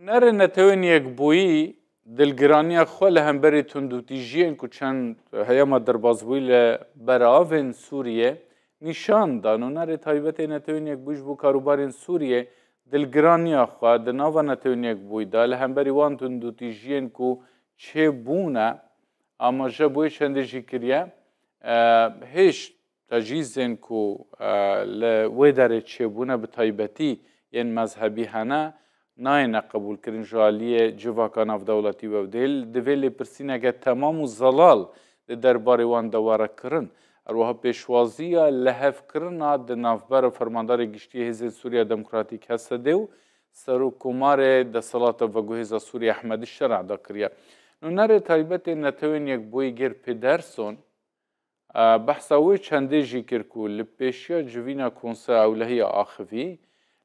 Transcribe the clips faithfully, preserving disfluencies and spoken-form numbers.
Nûnerê Netewên Yekbûyî dilgiraniya xwe li hemberî tundûtîjiyên ku çend heyama derbasbûyî li beravên Sûriyê nîşan da. Nûnerê taybet ê Netewên Yekbûyî ji bo karûbarên Sûriyê dilgiraniya xwe di nava Netewên Yekbûyî de li hemberî wan tundûtîjiyên ku çêbûne amaje bûye, çendê jî kiriye. E, hêj tecîzên ku, e, li wê derê çêbûne, bi taybetî yên mezhebî hene, nayêne qebûlkirin ji aliyê civaka navdewletî ve. Divê, divê lêpirsîneke temam û zelal di derbarê wan de were kirin. Her wiha pêşwaziya lihevkirina di navbera Fermandarê Giştî yê Hêzên Sûriya Demokratîk, H S D, û Serokkomarê Desthilata Veguhêza Sûriye Ehmedî Şer'a de kiriye. Nûnerê taybet ê Netewên Yekbûyî Geir Pedersen, e, behsa wê çendê jî kir ku li pêşiya civîna Konseya Ewlehiya Axivî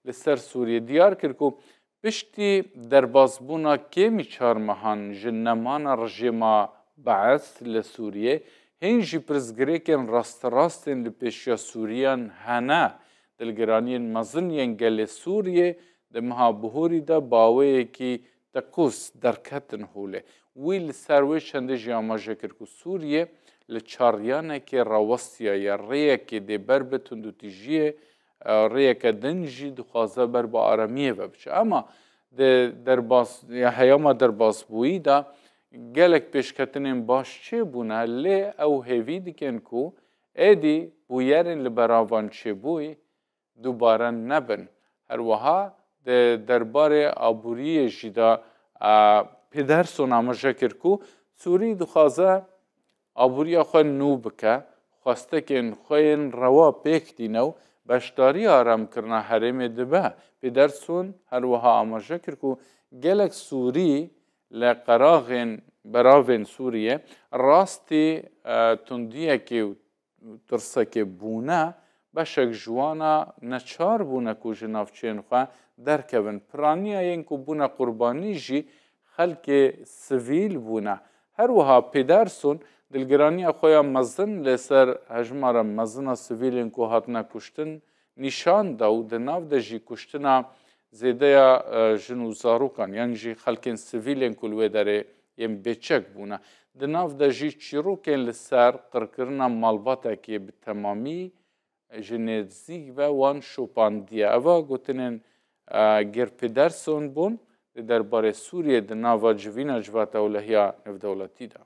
li ser Sûriyê diyar kir ku piştî derbasbûna kêmî çar mehan ji nemana rejêma Bees li Sûriyê, hîn jî pirsgirêkên rasterast ên li pêşiya Sûriyan hene. Dilgiraniyên mezin yên gelê Sûriyê di meha bihorî de bi aweyekî tekûz derketin holê. Wî li ser wê çendê jî amaje kir ku Sûriye li çaryanekê rawestiyaye, rêyekê dê ber bi tundûtîjiyê, e, rêyeke din jî dixwaze ber bi aramiyê ve biçe. Ema di derbas, ya heyama derbasbûyî de gelek pêşketinên baş çêbûne, lê ew hêvî dikin ku êdî bûyerên li beravan çêbûyî dubare nebin. Her wiha di derbarê aboriyê jî de, e, Pedersen amaje kir ku Sûrî dixwaze aboriya xwe nû bike, xwestekên xwe yên rewa pêk tîne û beşdariya aramkirina herêmê dibe. Pedersen her wiha amaje kir ku gelek Sûrî li qeraxên beravên Sûriyê rastî, e, tundiyekê û tirsekê bûne, beşek ji wana neçar bûne ku ji navçeyên xwe derkevin. Piraniya yên ku bûne qurbanî jî xelkê sivîl bûne. Her wiha Pedersen dilgiraniya xwe ya mezin li ser hejmara mezin a sivîlên ku hatine kuştin nîşan da û di nav de jî kuştina zêdeya, e, jin û zarokan yan jî xelkên sivîlên ku li wê derê yên bêçek bûne. Di nav de jî çîrokên li ser qirkirina malbatekê bi temamî ji nêzîk ve wan şopandiye. Eva gotinên, e, Geir Pedersen bûn di derbarê Sûriyê di nava civîna Civata Ewlehiya Navdewletî de.